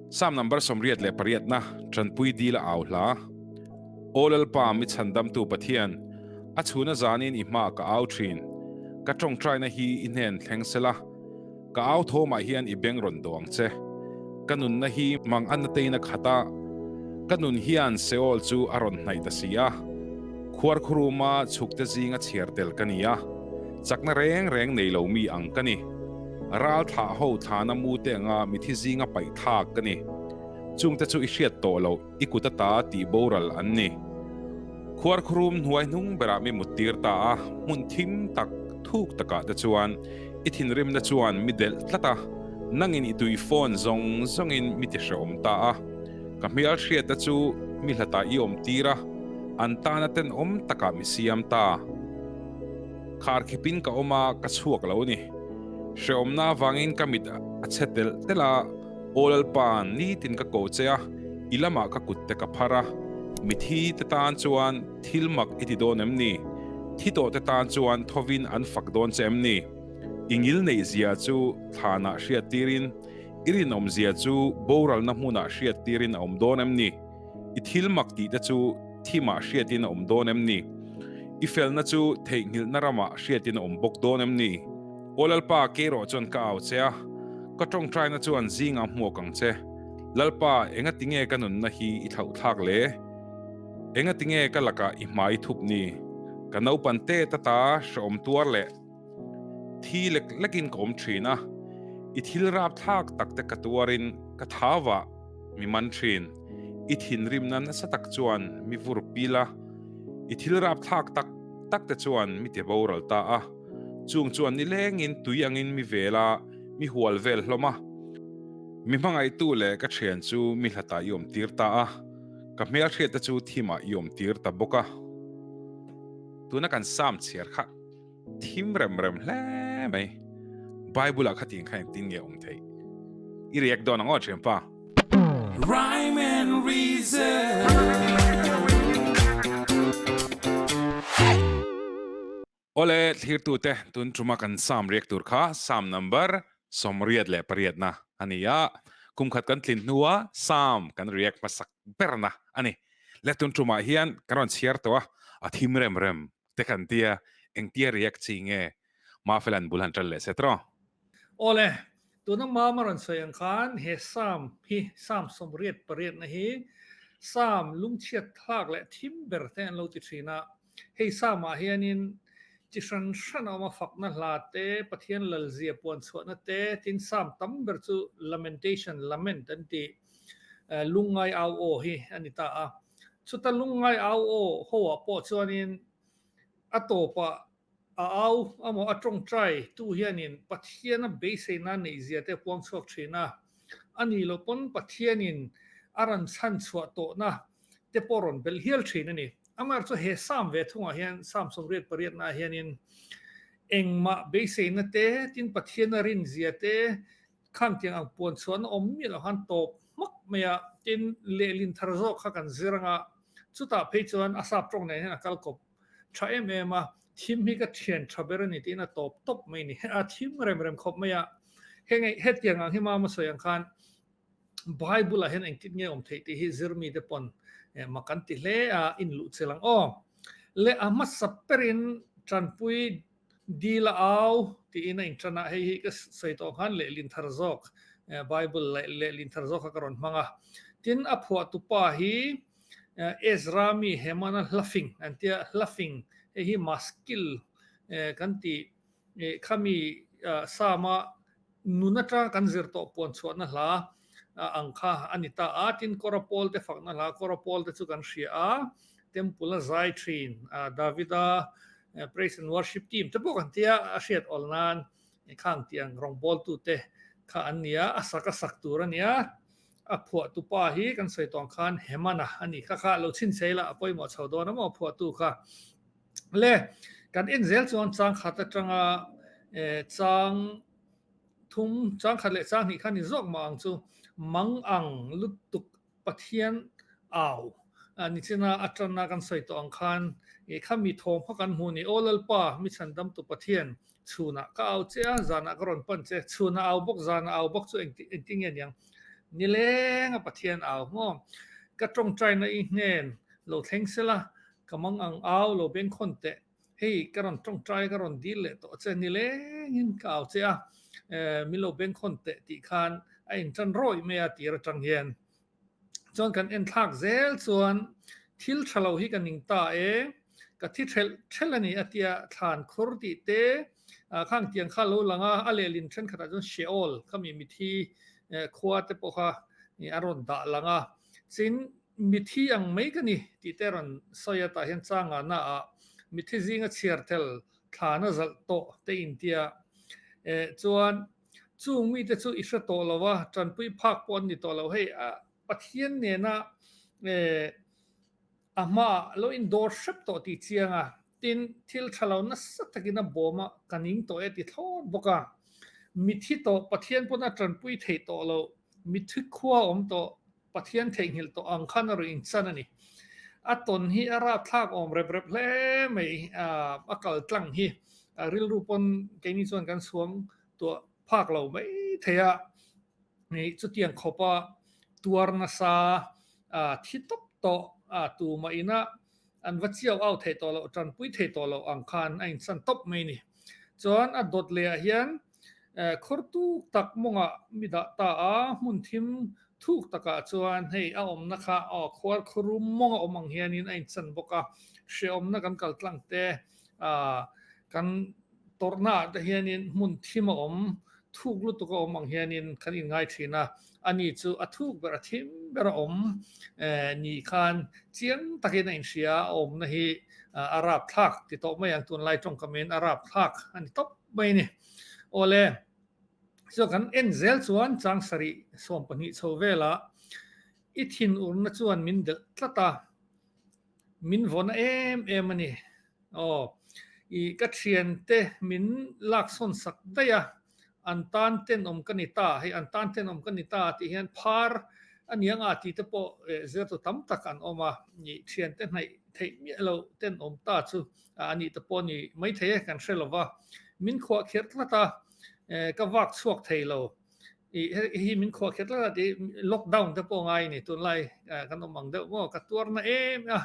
Psalm number 88 na Tanpui dil a au hla. Aw Lalpa mi chhandamtu Pathian, a chhuna zanin i hmaah ka au thin. Ka tawngtaina hi i hnen thleng sela, ka au thawmah hian i beng rawn dawh ang che. Ka nunna hi mang a natein a khat a, ka nun hian Seol chu a rawn hnaih ta si a. Khuarkhuruma chhukte zinga chhiar tel ka ni a, chakna reng reng nei lo mi ang ka ni. Ral thlah ho thlana mu te anga mithi zinga paih thlak ka ni. Chungte chu i hriat tawh loh i kut ata tih boral an ni. Khuarkhurum hnuai hnung berah mi muttir ta a, hmun thim tak thuk takah te chuan i thinrimna chuan mi delh tlat a, nangin i tui phone zawng zawngin mi ti hrehawm ta a. Ka hmel hriatna chu mi hlatah i awm tir a, an tana tenawm takah mi siam ta. Khar khipin ka awm a, ka chhuak lo ni. Hrehawmna avangin ka mit a chhe telh telh a, Aw Lalpa, nitin ka ko che a, i lamah ka kut te ka phar a. Mithi te tan chuan thil mak i ti dawn em ni? Thi tawh te tan chuan thovin an fak dawn che em ni? I ngil neih zia chu thlanah hriat tirin, i rinawm zia chu boralna hmunah hriat tirin a awm dawn em ni? I thil mak tih te chu thimah hriatin a awm dawn em ni? I felna chu theihnghilhna ramah hriatin a awm bawk dawn em ni? Aw Lalpa, kei rawh chuan ka au che a, ka tawngtaina chuan zingah hmuak ang che. Lalpa, engati nge ka nunna hi i thlauhthlak le? Engati nge ka lakah i hmai thup ni? Ka naupan te ta ta hrehawm tuar leh thi lek lekin ka awm thin a, i thil rapthlak tak te ka tuarin ka thavah mi man thin. I thinrimna nasa tak chuan mi vur pil a, i thil rapthlak tak tak te chuan mi ti boral ta a. Chung chuan nilengin tui angin mi vel a, mi hual vel hlawm a. Mi hmangaihtu leh ka thian chu mi hlatah i awm tir ta a, ka hmelhriat te chu thimah i awm tir ta bawk a. Tuna kan Psalm chhiar kha thim rem rem hle mai. Bible ah khatiang kha engtin nge awm theih? I react dawn ang aw thianpa. Rhyme and reason. Awle thlirtute tun tuma kan Psalm react tur kha Psalm number 88 na a ni a, kum khat kan tlin hnua Psalm kan react hmasak berna a ni. Le tun tumah hian kan rawn chhiar tawh a, a thim rem rem te kan tia, engtia react chi nge Mafelan bul han ṭal leh se tawh? Awle, tuna Mama rawn sawi ang khan he Psalm hi, Psalm 88 na hi Psalm lungchhiat thlak leh thim ber te an lo ti ṭhin a. Hei Psalm ah hianin chi hran hran a awm a, fakna hla te, Pathian lalzia puan chhuahna te, tin Psalm tam ber chu lamentation, lament an tih, lungngai au aw hi a ni ta a. Chuta lungngai au aw ho ah pawh chuanin a tawpah a au amaw a tawngtai tu hianin Pathiana beiseina neih zia te a puang chhuak thin a. A nih loh pawn Pathianin a rawn chhan chhuah tawhna te pawh rawn belh hial thin a ni. Amaherawhchu chu he Psalm ve thungah hian Psalm 88 naah hianin engmah beiseina te tin Pathiana rinzia te Khang tiang ang puan chhuah na awm miah lo khan tawp hmak mai a, tin lehlin thar zawk kha kan zir anga, chutah phei chuan a sap tawng nen hian a kal kawp tha em em a, thim hi ka thian tha ber a ni tiin a tawp tawp mai a ni, a thim rem rem khawp mai a, heng hetiang ang hi mama sawi ang khan Bible ah hian engtin nge awm theih tih hi zir mi te pawn mak an ti hle a, in luh chilh ang aw. Le a hmasa perin tanpui Dil a au tiin a inṭan a, hei hi ka sawi tawh khan lehlin thar zawk, Bible lehlin thar zawk kha ka rawn hmang a. Tin, a phuahtupa hi Ezra mi Hemana Hlafing an tia, Hlafing, hei hi Maskil kan tih khami Psalm-a Nun atanga kan zir tawh puan chhuahna hla ang kha a ni ta a, tin Kora Pawl te fakna hla, Kora Pawl te chu kan hria a, Temple a zai thin, Davida Praise and Worship Team te pawh kan tia, a hriat awl nan khang tih ang rawngbawltu te kha an ni a, a sak a sak tur a ni a, a phuahtu pa hi kan sawi tawh ang khan Hemana a ni kha kha lo chhinchhei la a pawimawh chho dawn a maw phuahtu kha. Le, kan en zel chuan chang khat atanga chang thum, chang khat leh chang hnih kha ni zawk mah ang chu, mang ang lutuk Pathian au nichina atana kan sawi tawh ang khan khami thawm kha kan hmu ni, Aw Lalpa, mi chhandamtu Pathian, chhunah ka au che a, zanah ka rawn pan che, chhunah au bawk, zanah au bawk chu engtin nge niang? Nileng a Pathian au maw? Ka tawngtaina i hnen lo thleng sela, ka mang ang au lo bengkhawn teh. Hei ka rawn tawngtai ka rawn dil leh tawh che, nilengin ka au che a, min lo bengkhawn teh tih khan a intan rawih mai a tir atang hian. Chuan kan en thlak zel chuan thil tha lo hi ka ning ta e, ka thi thelh thelh a ni a tia thlan khur tih te khang tiang kha lo lang a, a lehlin thenkhatah chuan Sheol khami mithi khua te pawh kha a rawn dah lang a, chin mithi ang mai ka ni tih te a rawn sawi a, tah hian changa na ah mithi zinga chhiar tel thlan a zalh tawh te intia chuan Chung mite chu i hre tawh lo a, tanpui phak pawh an ni tawh lo. Hei, Pathian nena a hmaah lo indawr hrep tawh tih chiang a, tin, thil tha lo nasa takin a bawm a, ka ning tawh e ti thlawt bawk a. Mithi tawh Pathian pawn a tanpui theih tawh lo, mithi khua awm tawh Pathian theihnghilh tawh ang khan a rawn inchan a ni. A tawn hi a rapthlak awm rep rep hle mai, a kal tlang hi a rilru pawn keini chuan kan chhuang tuah phak lo mai thei a, chutiang khawpa tuar nasa thi tawp tawh tumah ina an va chiau au theih tawh loh, tanpui theih tawh loh ang khan a inchan tawp mai a ni. Chuan a dawt lehah hian Khawr tuk tak mawngah mi dah ta a, hmun thim thuk takah chuan hei a awmna kha aw khuar khawrum mawng a awm ang hianin a inchan bawk a, hrehawmna kan kal tlang te kan tawrhna ah te hianin hmun thim a awm thuk lutuk a awm ang hianin kan inngai thin a, ani chu a thuk ber a thim ber a awm ni khan chiang takin a inhria a awmna hi a rapthlak ti tawh mai ang tunlai tawngkamin a rapthlak a ni tawp mai a ni. Awle, chu kan en zel chuan chang sarih 12 chho velah i thinurna chuan min delh tlat a, min vawna em em a ni. Aw, i ka thiante min laksawn sak daih a, an tan tenawm ka ni ta, hei an tan tenawm ka ni ta tih hian phar a ni anga tih te pawh zirtu tam tak an awm a, i thiante hnaih theih miah loh tenawm ta chu a nih te pawh a ni maithei e, kan hre lo va, min khuah kher tlat a, ka vak chhuak thei lo, ih hei hi min khuah kher tlat a tih lockdown te pawh ngai a ni tunlai kan awm ang deuh maw, ka tuar na em a,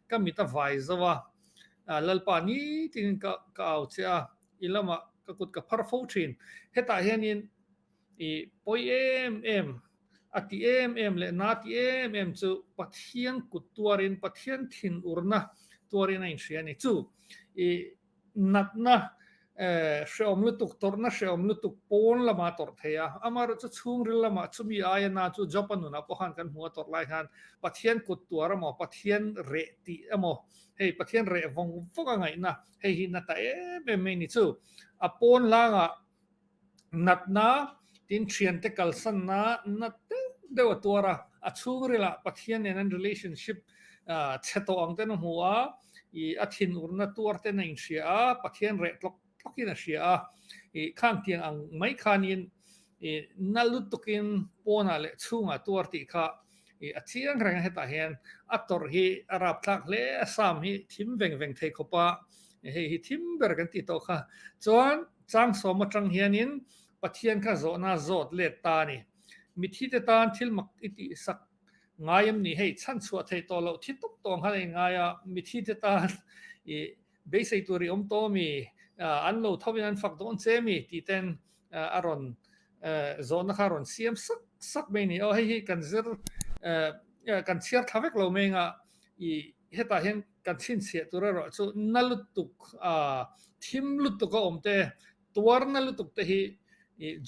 ka mit a vai zo a, Lalpa nitin ka ka au che a, i lamah ka kut ka phar fo thin, hetah hianin I pawi em em, a ti em em leh na ti em em chu Pathian kut tuarin, Pathian thinurna tuarin a inhria a ni. Chu i natna hrehawm lutuk, tawrhna hrehawm lutuk pawn lama tawrh thei a, amaherawh chu chhungril lamah chumi aia na chu Job-a nunah pawh khan kan hmu a tawrh lai khan Pathian kut tuar emaw, Pathian reh tih emaw, hei Pathian reh vawng vawng a ngaihna hei hi na ta em em mai a ni. Chu a pawn langah Natna, tin thiante kalsanna nat deuh deuh a tuar a, a chhungrilah Pathian nen an relationship chhe tawh ang ten a hmu a, ih a thinurna tuar ten a inhria a, Pathian reh tlawk tlawkin a hria a, ih khang tiang ang mai khanin ih na lutukin pawnah leh chhungah tuar tih kha ih a chiang reng a, hetah hian a tawrh hi a rapthlak hle a, Sam hi thim veng veng thei khawp a, hei hi thim ber kan tih tawh kha chuan Chang sawm atang hianin Pathian kha zawhna zawt let ta a ni. Mithite tan thil mak i tih sak ngai em ni? Hei, chhan chhuah theih tawh loh thi tawp tawh ang khan a inngai a, mithite tan i beisei tur i awm tawh mi? An lo tho in an fak dawn che mi? Tih ten a rawn zawhna kha a rawn siam sak sak mai a ni. Aw, hei hi kan zir kan chhiar thla vek lo mai anga i hetah hian Kan chhinchhiah tur erawh chu na lutuk, thim lutuk a awm te, tuar na lutuk te hi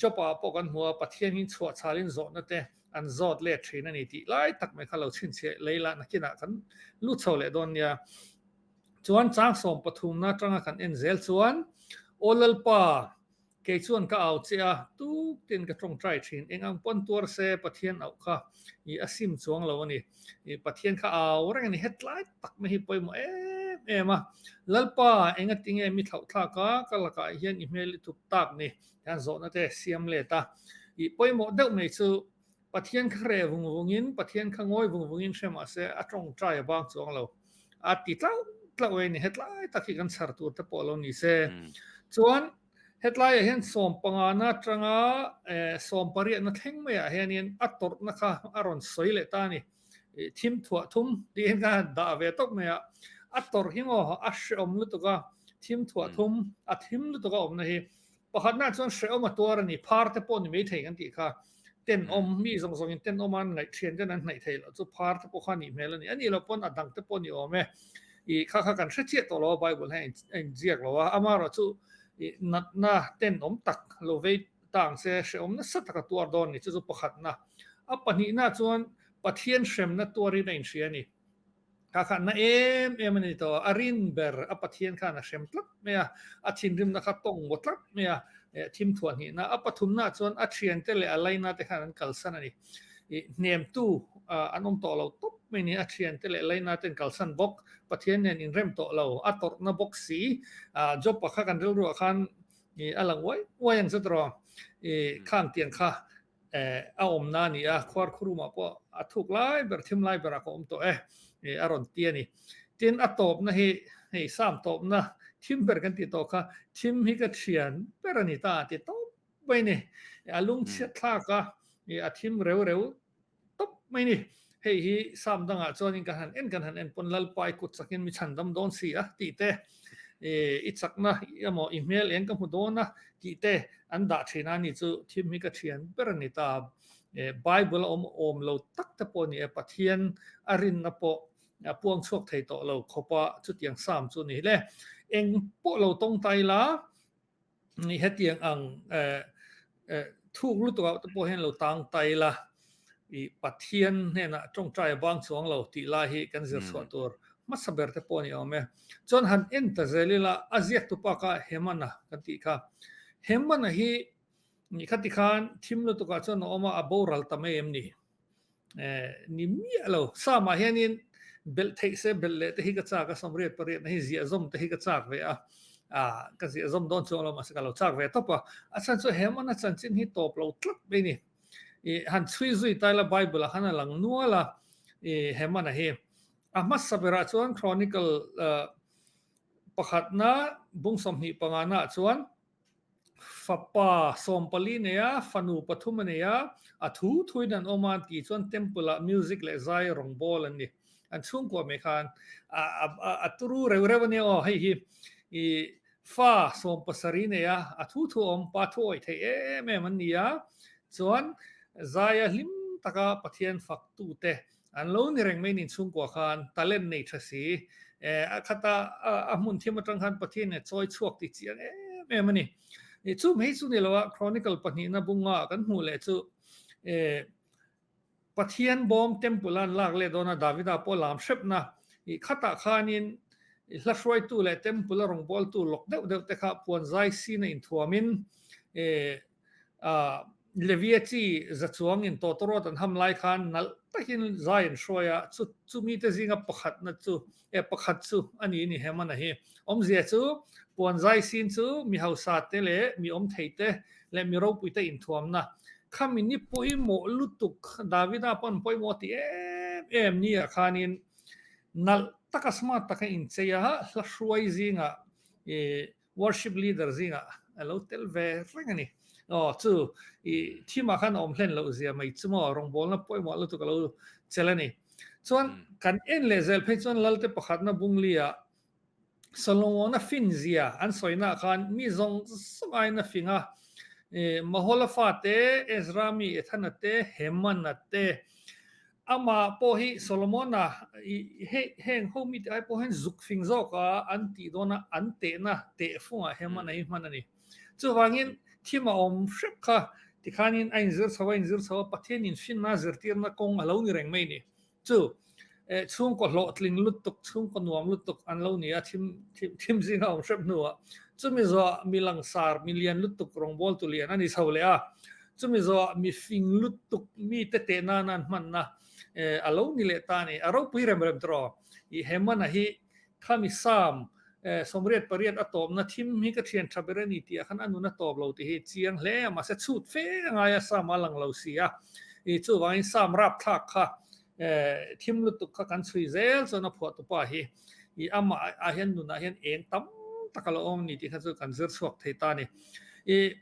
Job-ah pawh kan hmu a, Pathian hi chhuah chhalin zawhna te an zawt let thin a ni tih lai tak mai kha lo chhinchhiah lei lah nakinah kan lut chho leh dawn nia. Chuan chang 13na atanga kan en zel chuan, Aw Lalpa, Kei chuan ka au che a, tuk tin ka tawngtai thin. Eng ang pawn tuar se Pathian auh kha i a sim chuang lo a ni. I Pathian kha au reng a ni. Hetlai tak mai hi pawimawh em em a. Lalpa, engati nge mi thlauhthlak a, ka lakah hian i hmel i thup tak ni? Tihian zawhna te siam let a. I pawimawh deuh mai chu Pathian kha reh vung vungin, Pathian kha ngawi vung vungin hre mah se a tawngtai a bang chuang lo. A ti tlauh tlauh e ni. Hetlai tak hi kan chhar tur te pawh lo ni se. Chuan. Hetlaiah hian sawmpangana atanga sawmpariatna thleng maiah hianin a tawrhna kha a rawn sawi leh ta a ni. Thim thuah thum tiin kha han dah ve tawp mai a, a tawrh hi maw a hrehawm lutuk a, thim thuah thum a thim lutuk a awmna hi pakhatnaah chuan hrehawm a tuar a ni, phar te pawh ni maithei kan tih kha tenawm mi zawng zawngin tenawm an ngaih thian ten an hnaih theih loh chu phar te pawh kha a nih hmel a ni, a nih loh pawn a dang te pawh a ni awm e, ih kha kha kan hre chiah tawh lo a Bible hian a inziak lo a, amaherawhchu ih natna tenawm tak lo vei ta ang se hrehawm nasa taka tuar dawn a ni, chu chu pakhatna. A pahnihna chuan Pathian hremna tuarin a inhria a ni. Kha kha na em em a ni tawh a, a rin ber a Pathian khan a hrem tlat mai a, a thinrimna kha tawng maw tlat mai a, thim thuah hnihna. A pathumna chuan a thiante leh a laina te khan an kalsan a ni. Hnemtu an awm tawh lo tawp mai a ni, a thiante leh laina ten kalsan bawk, Pathian nen inrem tawh lo, a tawrhna bawk si. Job-a kha kan rilruah khan a lang uai uai ang zet rawh, khang tiang kha a awmna a ni a, khuar khurumah pawh a thuk lai ber, thim lai berah ka awm tawh e, a rawn ti a ni. Tin, a tawpna hi, hei Sam tawpna thim ber kan tih tawh kha, thim hi ka thian ber a ni ta a ti tawp mai a ni. A lungchhiat thlak a, a thim reu reu tawp mai ni. Hei hi Sam dangah chuanin kan han en kan han en pawn Lalpa i kut chakin mi chhandam dawn si a tih te, i chakna emaw i hmel eng ka hmu dawn a tih te an dah thin a ni chu thim hi ka thian ber a ni ta. Bible a awm awm lo tak te pawh a ni e, Pathian a rinna pawh a puang chhuak thei tawh lo khawpa chutiang Sam chu a ni le. Eng pawh lo tawngtai la, Hetiang ang thuk lutuk ah te pawh hian lo tang tai la, i Pathian hnenah tawngtai a bang chuang lo tih lai hi kan zir chhuah tur hmasa ber te pawh a ni awm e. Chuan han en ta zel ila a ziak tu pa kha Hemana kan tih kha. Hemana hi khati khan thim lutuk ah chuan a awm a, a boral ta mai em ni? Ni miah lo. Sam ah hianin belh theih se belh leh te hi ka chak a, sawmriat pariat na hi ziah zawm te hi ka chak ve a, ah ka ziah zawm dawn chuang lo mahse ka lo chak ve tawp a, a chhan chu Hemana chanchin hi tawp lo tlat mai ni. I han chhui zui ta ila Bible ah khan a lang nual a, i Hemana hi. A hmasa berah chuan Chronicle pakhatna bung 25 na ah chuan Fapa 14 nei a, fanu pathum a nei a, a thu thuin an awm a an tih chuan temple ah music leh zai rawngbawl an ni. An chhungkua mai khan a turu reuh reuh a nia aw, hei hi i fa 17 nei a, a thu thu awm, pa thu awih theih em em an ni a, chuan zaia hlim taka Pathian faktute An lo ni reng mai nin chhungkua khan talent nei tha si. A khata a hmun thiam atang khan Pathian in a chawi chhuak ti chiang em em a ni. Chu mai chu ni lo a, Chronicle pahnihna bunga kan hmuh leh chu Pathian bawm temple a an lak leh dawn a, Davida pawh lam hrepna khatah khanin hla hruaitu leh temple a rawngbawltu lawk deuh deuh te kha puanzai sin a inthuamin Levia chi za chuangin tawtawrawt an ham lai khan nalh takin zai an hruai a, chu chumite zinga pakhatna chu eh pakhat chu a ni ni Hemana hi. Awmzia chu puan zai sin chu mi hausa te leh mi awm thei te leh mi ropui te inthuamna khami ni pawimawh lutuk Davida pawn pawimawh ti em em ni ah khanin nalh taka smart taka inchei a hla hruai zingah eh Worship leader zingah a lo tel ve reng a ni. Aw chu i thimah khan a awm hlen loh zia mai chu maw rawngbawlna pawimawh lutuk a lo chelh a ni. Chuan kan en leh zel phei chuan Lalte pakhatna Bungli-ah Solomon-a fin zia an sawinaah khan mi zawng zawng aiin a fing a, Mahola fate, Ezra mi Ethana te, Hemana te, Amah pawh hi Solomona i heng ho mite ai pawh hian zuk fing zawk a an tih dawn a, an tehna tehfungah hian a inhman a ni. Chuvangin thim a awm hrep kha tikhanin a inzir chho a, inzir chho a, Pathianin finna zirtirna kawng a lo ni reng mai ni. Chu chhungkaw hlawhtling lutuk, chhungkaw nuam lutuk an lo ni a, thim thim zinga awm hrep hnuah. Chumi zawhah mi langsar, mi lian lutuk rawngbawltu lian a ni chho leh a. Chumi zawhah mi fing lutuk mite teh nana an hmanna a lo ni leh ta a ni. A ropui rem rem tawh. I Hemana hi khami Sam 88 a tawpna thim hi ka thian tha ber a ni tih ah khan a nun a tawp lo tih hi chiang hle a, mahse chhut fe a ngai a, Sam a lang lo si a. I chuvangin Sam rapthlak kha thim lutuk kha kan chhui zel chuan a phuahtupa hi i amah ah hian nunah hian eng tam tak a lo awm a ni tih kha chu kan zir chhuak thei ta a ni. I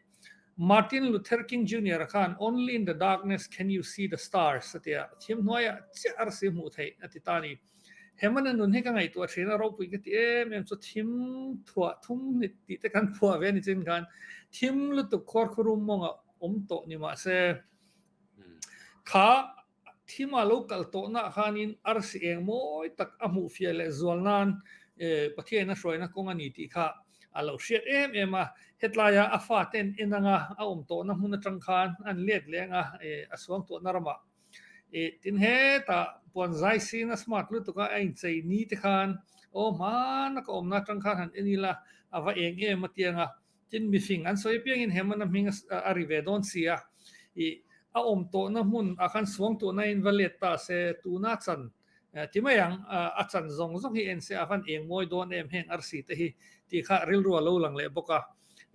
Martin Luther King Junior a khan Only in the darkness can you see the stars a ti a, thim hnuaiah chiah arsi hmuh theih a ti ta a ni. Hemana nun hi ka ngaihtuah thin a, ropui ka ti em em chu thim thuah thum ni tih te kan phuah ve a ni chin khan thim lutuk khuarkhurum mawngah awm tawh ni mahse kha Thima lo kal tawhnaah khanin arsi eng mawi tak a hmuh fiah leh zual nan Pathiain a hruaina kawng a ni tih kha a lo hriat em em a. Hetlaia a faten en anga a awm tawhna hmun atang khan an let leh anga a suang tawhna ramah tin hetah puan zai sin a smart lutuk a a inchei ni te khan aw hmana ka awmna atang khan han en ila a va eng em a tianga Tin, mifing an sawi apiangin Hemana hming a ri ve dawn si a, i a awm tawhna hmun ah khan suang tuhnain va let ta se, tuna chan ti mai ang, a chan zawng zawng hi en se a van eng mawi dawn em heng arsi te hi tih kha rilru a lo lang leh bawk a.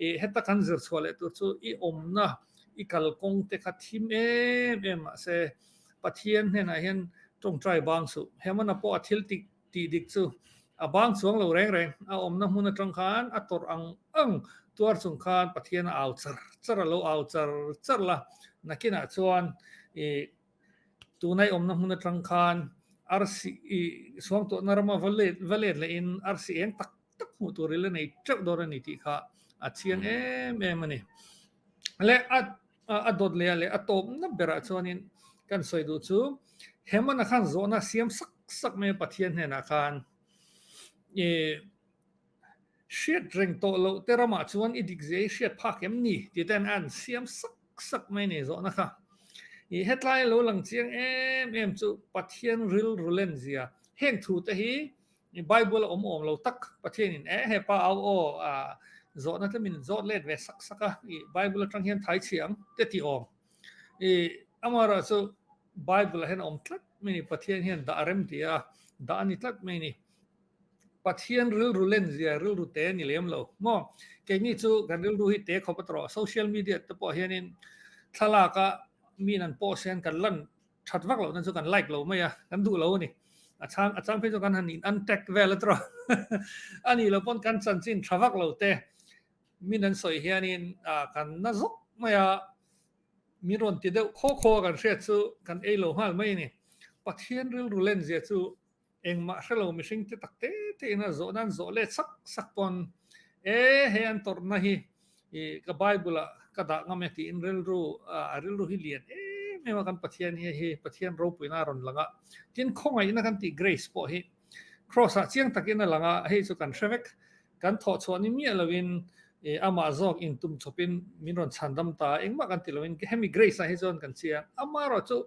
I heta kan zir chhuah leh tur chu i awmna, i kalkawng te kha thim em em mahse Pathian hnenah hian tawngtai bang suh. Hemana pawh a thil tih Tih dik chu a bang chuang lo reng reng, a awmna hmun atang khan a tawrh ang ang tuar chung khan Pathian a au char char a lo au char char la, nakinah chuan i tunai awmna hmun atang khan arsi i suangtuahna rama va let va let lehin arsi eng tak tak hmuh tur i la nei teuh dawn a ni tih kha a chiang em em a ni. Le a A dawt leh a leh a tawpna berah chuanin kan sawi duh chu Hemana khan zawhna siam sak sak mai a Pathian hnenah khan i hriat reng tawh loh te ramah chuan i dik zia i hriat phak em ni tih ten a an siam sak sak mai a ni zawhna kha. I hetlai lo lang chiang em em chu Pathian rilru len zia heng thu te hi Bible a awm awm lo tak Pathianin e hepa au aw a zawhna te min zawt let ve sak sak a i Bible atang hian thai chhi ang te ti awm i amaherawh chu Bible ah hian a awm tlat mai ni Pathian hian dah a rem ti a dah a ni tlat mai ni Pathian rilru len zia rilru te a ni lem lo maw keini chu kan rilru hi te khawp a tawrh social media te pawh hianin thlalak a min an post hian kan lan That vak lohna chu kan like lo mai a, kan duh lo a ni. A chang a chang phei chu kan han in untag vel a tawh a nih loh pawn kan chanchin tha vak lo te min an sawi hianin kan na zawk mai a, min rawn ti deuh khaw khaw a kan hriat chu kan ei lo nghal mai a ni. Pathian rilru lenzia chu Engmah hre lo mihring te tak te te in a zawh nan zawh let sak sak pawn e he an tawrhna hi i ka Bible ah ka dah ngam e tiin rilru a rilru hi lian em em a kan Pathian hi hei Pathian ropuina a rawn lang a tin khawngaihna kan tih grace pawh hi cross ah chiang takin a lang a hei chu kan hre vek kan thawh chhuah ni miah loin i amah zawk in tum chawpin min rawn chhan dam ta engmah kan ti loin hemi grace ah hi chuan kan chiang amaherawh chu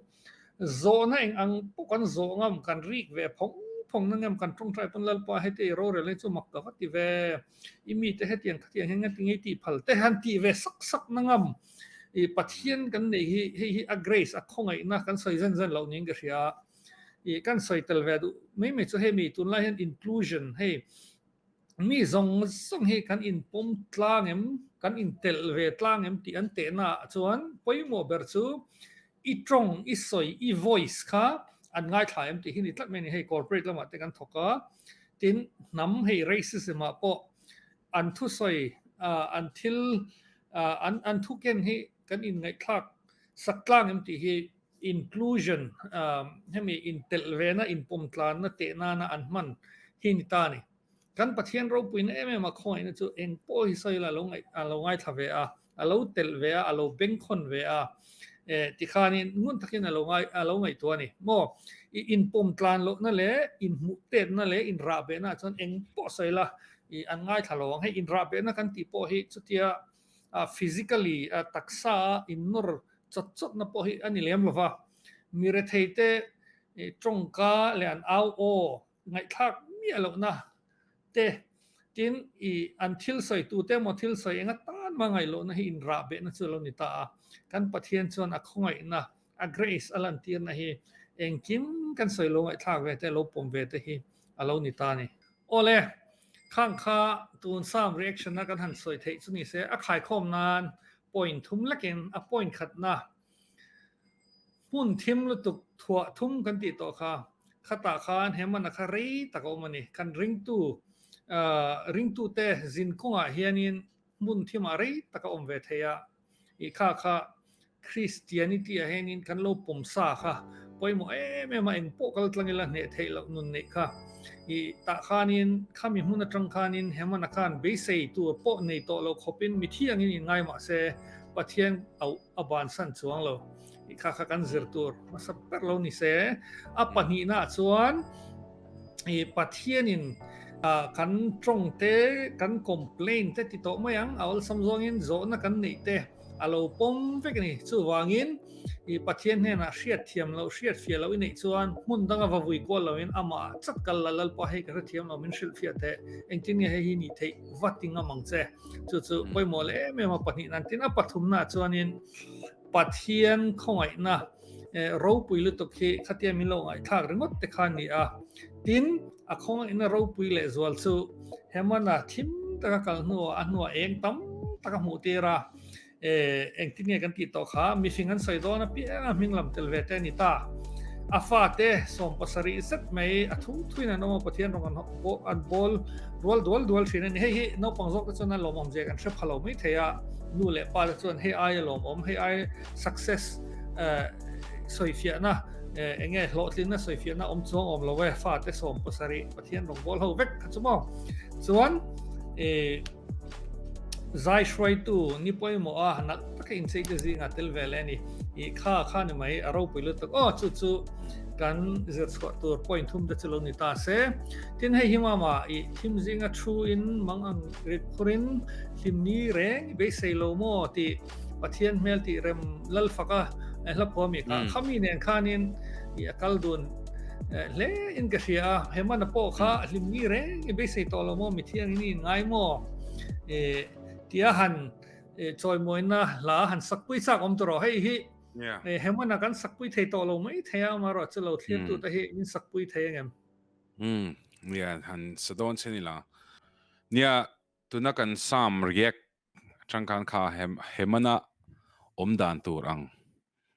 Zawhna eng ang pawh kan zawh ngam, kan rik ve phawng phawng na ngam, kan tawngtai pawn Lalpa heti i rorel hi chu mak ka va ti ve, i mite hetiang khatiang hian ngati ngei tih phal te han tih ve sak sak na ngam, i Pathian kan neih hi hei hi a grace a khawngaihna kan sawi zen zen loh niin ka hria a, i kan sawi tel ve duh mai mai chu hei mi tunlai hian inclusion hei Mi zawng zawng hi kan inpawm tlang em, kan intelh ve tlang em tih an tehna ah chuan pawimawh ber chu i tawng, i sawi, i voice kha an ngaithla em tih hi ni tlat mai a ni. Hei corporate lamah te kan thawk a, tin hnam hei racism ah pawh an thusawi, an thil, an an thuken hi kan inngaihthlak sak tlang em tih hi inclusion, hemi intelh vena, inpawmtlanna teh nana an hman hi ni ta a ni. Kan Pathian ropuina em em a khawngaihna chu eng pawh hi sawi la a lo ngaih a lo ngaithla ve a, a lo telh ve a, a lo bengkhawn ve a, eh tikhanin ngun takin a lo ngai a lo ngaihtuah a ni. Maw i inpawmtlan lohna leh inhmuh tetna leh inrahbehna ah chuan eng pawh sawi la i an ngaithla lo ang. Hei inrahbehna kan tih pawh hi chutia physically taksa a innawr chawt chawtna pawh hi a ni lem lova, mi retheite tawngka leh an au aw ngaihthlak miah lohna te tin i an thil sawi tute emaw thil sawi enga tan mah ngaih lohna hi inrah behna chu a lo ni ta a, kan Pathian chuan a khawngaihna, a grace a lantirna hi engkim kan sawi lo ngaihthlak ve te, lo pawm ve te hi a lo ni ta a ni. Awle, khang kha tun Psalm reaction a kan han sawi theih chu ni se, a khaikhawm nan point thum lekin a point khatna hmun thim lutuk thuah thum kan tih tawh kha, khatah khan he mana kha rei tak a awm a ni. Kan ringtu ringtute zin kawngah hianin. hmun thimah rei tak a awm ve thei a, i kha kha Christianity ah hianin kan lo pawm sa kha pawimawh em em a, eng pawh kal tlang ila hneh theih loh nun neih kha i tah khanin khami hmun atang khanin Hemana khan beisei tur pawh nei tawh lo khawpin mithi angin inngai mah se Pathian auh a bansan chuang lo i kha kha kan zir tur hmasa ber lo ni se. A pahnihna ah chuan i Pathianin kan tawng te kan complain te ti tawh mai ang a awlsam zawngin zawhna kan neih te A lo pawm vek a ni. Chuvangin, i Pathian hnenah hriat thiam loh, hriat fiah loh i neih chuan hmun danga va vui kual loin amah chat kal la Lalpa hei ka hrethiam lo min hrilh fiah teh. Engtin nge hei hi nih theih vat i ngam ang che. Chu chu pawimawh leh em em a pahnih nan tin a pathumnaah chuanin Pathian khawngaihna ropui lutuk hi khatia min lo ngaihthlak ringawt te kha a ni a. Tin, a khawngaihna ropui lehzual chu Hemana thim taka kal hnuah a hnuah eng tam tak a hmuh tir a, engtin nge kan tih tawh kha mihring an sawi dawn apiang a hming lam tel ve te a ni ta. A fate 70 zet mai a thu thuin an awm a, Pathian rawng an bawl rual dual dual thin a ni. Hei hi naupang zawk te chuan a lawmawm zia kan hre pha lo mai thei a, nu leh pa te chuan hei ai a lawmawm, hei ai success sawifiahna eng nge hlawhtlinna sawifiahna awm chuang awm lo e, fate 70 Pathian rawngbawl ho vek kha chu maw. Chuan zai hruaitu ni pawimawh a nalh taka inchei te zingah tel ve leh a ni. I kha kha ni mai a ropui lutuk aw chu chu kan zir chhuah tur point thum te chu lo ni ta se. Tin hei hi mama i thim zinga thu in mang ang rit phurin hlim ni reng i beisei lo maw tih Pathian hmel tih rem lal fak a hla phuah mi kha khami nen khanin i a kal dun hle in ka hria a hemana pawh kha a hlim ngi reng i beisei tawh lo maw mithiang in in ngai maw tia han chawimawina hla han sakpui chak awm tawh rawh hei hi hemana kan sakpui thei tawh lo mai thei a amaherawh chu lo thlir tu te hi min sakpui thei angem. Nia han sa dawn che ni la nia tuna kan Psalm react Atang khan kha Hemana awm dan tur ang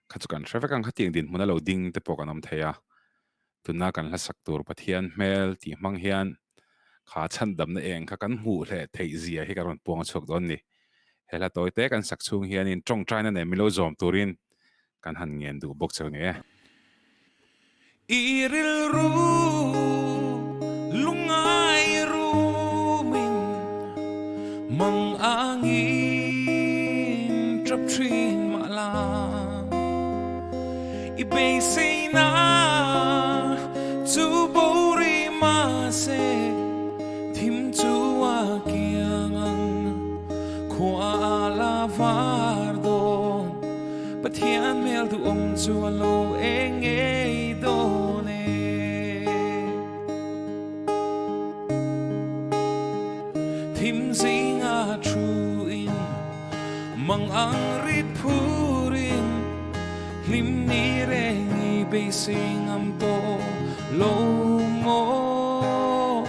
kha chu kan hre vek ang khatiang dinhmun a lo ding te pawh kan awm thei a, tuna kan hlasak tur Pathian hmel tih hmang hian kha chhandamna eng kha kan hmuh hleh theih zia hi kan rawn puang a chhuak dawn ni. He hla tawi te kan sak chhung hianin tawngtaina nen min lo zawm turin kan han ngen duh bawk cheu ni e. I rilru lungngai rumin mang angin tap thin mah la, i beiseina chu bori mahse thim chu a kiang ang khua a la var dawn. Pathian hmel duhawm chu a lo eng ngei dawn e. Thim zinga thuin mang ang rit phurin hlim ni reng i beisei ngam tawh lo maw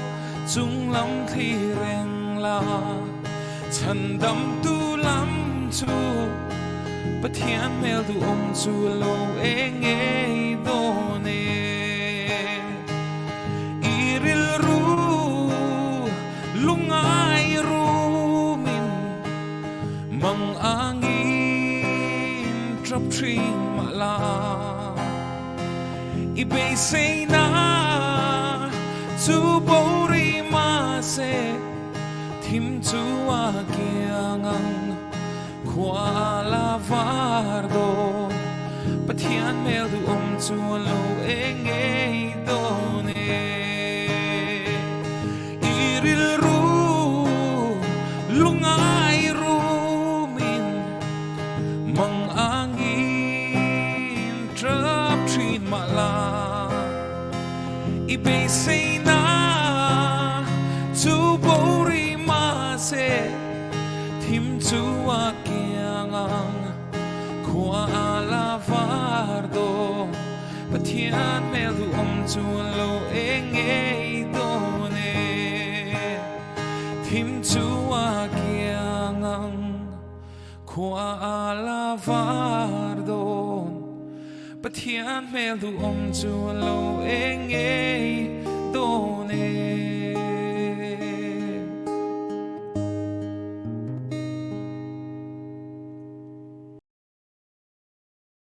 chung lam thli reng la chhandamtu lam chu Pathian hmel duhawm chu a lo eng ngei dawn e. I rilru lungngai rumin mang angin tap thin mah la, i beiseina chu bori mahse thim chu a kiang ang. Khua la var dawn, Pathian hmel duhawm chu a lo eng ngei dawn e. I rilru lungngai rumin mang angin tap thin mah la, i beiseina chu bori mahse, Thim chu a kiang ang khua a la var dawn Pathian hmel duhawm chu a lo eng ngei dawn e Thim chu a kiang ang khua a la var dawn Pathian hmel duhawm chu a lo eng ngei dawn e.